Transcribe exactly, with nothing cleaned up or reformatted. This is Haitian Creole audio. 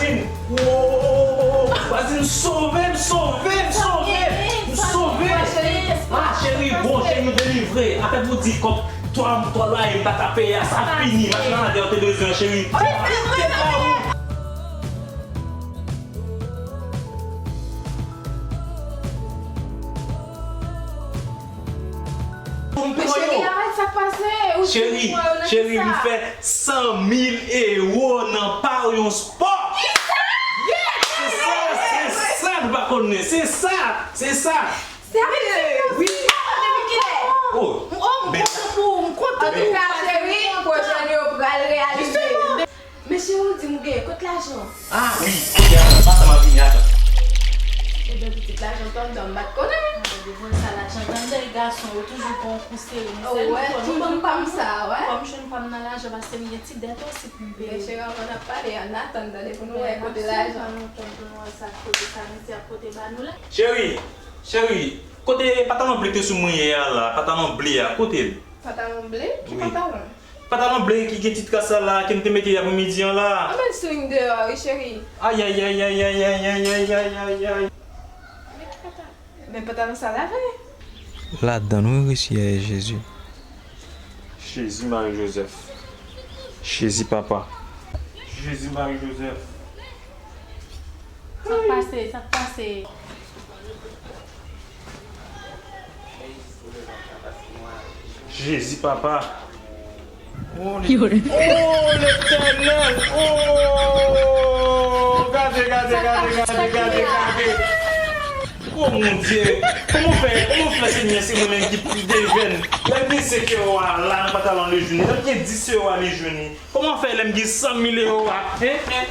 vwazin. Wo, wo, wo, wo, wo. Vwazin, sove m, sove m, sove m, sove m. Ah, cheri, bon, cheri, m delivre. Apre pou di kòb twa, twa lwaye m pa ka peye a, sa fini. Machin nan la te bezwen, cheri. Pou m pran yo. Cheri, arèt, sa k pase? Ou cheri, cheri, m fè san mil ewo nan Parion Sport. Yes! Se sa, se sa nou pa konnen. Se sa, se sa. San mil ewo? Wi. Depi kilè? Oh, oh, m kontan pou ou, m kontan pou ou, cheri. Pwojè nou yo pral reyalize. Men cheri, ou di m ou genyen, kot lajan? Ah wi, kote a, pa sa m ap vini, atan. Ebyen pitit, lajan pa anndan, m pa t konnen. Mwen devan sa, lajan pa anndan, e gason yo toujou gon kou sere. Ou wè, toujou kòmsa, wè. Kòm m jwenn pa m nan lajan, paske m gen ti dèt osi pou m peye. Men cheri, anvan n ap pale, ann atann, tande, pou nou wè kote lajan. Pa lontan pou nou wè sa, kote sa misye ap pote ba nou la. Cheri, cheri, kote patalon ble te sou mwen yè a la, patalon ble a, kote l? Patalon ble? Ki patalon? Patalon ble ki gen ti tras sa la, ke m te mete yè apremidi an la. Anben swing deyò wi, cheri. Ayayayayayayayayayayay. Men patalon sa lave. Ladan wi, resi a, Jezi. Jezi, Mari, Jozèf. Jezi, Papa. Jezi, Mari, Jozèf. Sa k pase? Sa k pase? Jezi, Papa. Oh, Letènèl! Oh! Gade, gade, gade, gade, gade, gade! Oh, mon Dieu! Kòman fè, kòman fè, Senyè, se mwen menm ki pi devèn? Lè m gen senk ewo a la, nan patalon le jwenni. Lè m gen dis ewo a le jwenni. Kòman fè lè m gen san mil ewo a? Hein? Hein?